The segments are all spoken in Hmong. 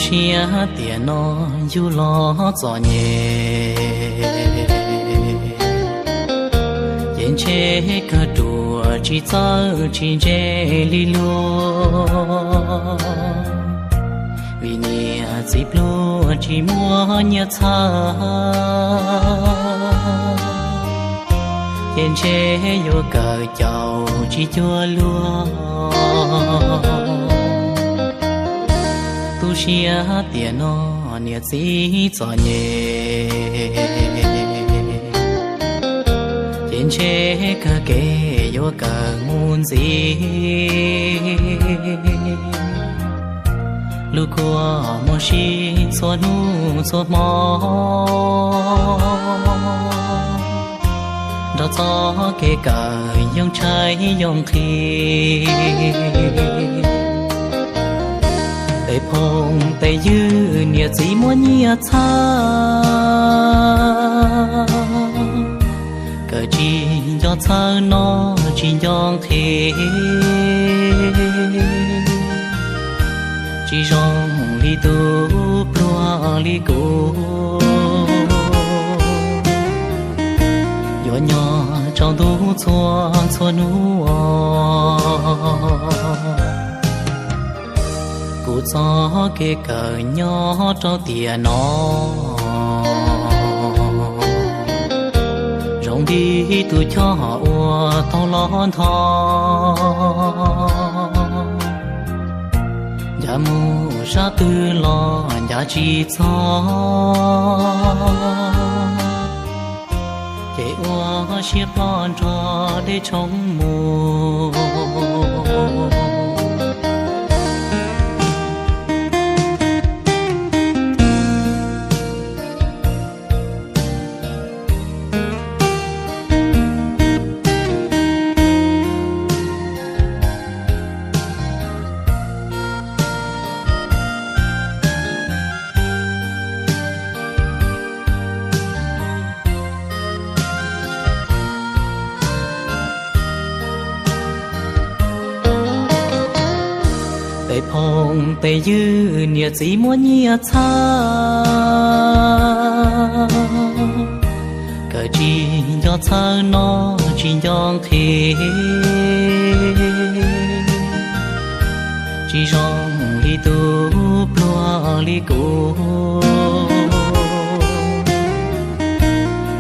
Siab tiam no yug los txom nyem, ces ntshe kawg ruam tsis txawj tsis ntse li luag, vim niam txiv pluag tsis muaj nyiaj txhawb, ces ntshe yuav kawm caum tsis cuag luag. Tu siab tiam no niam txiv txom nyem, ces ntshe kawg kev yuav kawm mus ntxiv. Lub kua muag sib txhua hnub txhua hmo, nrog txoj kev kawm yoo tshaib yoo nqhis. Tej phooj tej ywg niam txiv muaj nyiaj txhawb, kawm tsis nco txhawb noj tsis nco nqhis, tsis zoo li tus pluag li kuv, yuav nyob tsaus ntuj txhua txhua hnub. Kuv txoj kev kawm nyob rau tiam no, zoo li tus choj uas tau los nthos, ncav mus sab twg los ncav tsis txog, ces ua siab ploj nrog dej tshoob mus. Tej phooj tej ywg niam txiv muaj nyiaj txhawb, kawm tsis nco txhawb noj tsis nco nqhis, tsis zoo li tus pluag li kuv,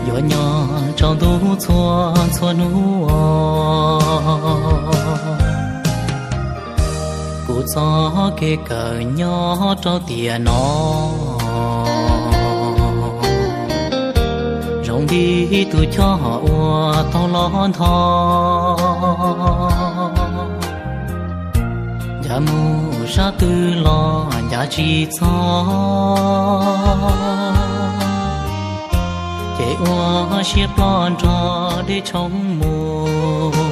yuav nyob tsaus ntuj txhua txhua hnub. Kuv txoj kev kawm nyob rau tiam no, zoo li tus choj uas tau los nthos, ncav mus sab twg los ncav tsis txog, ces ua siab ploj nrog dej tshoob mus.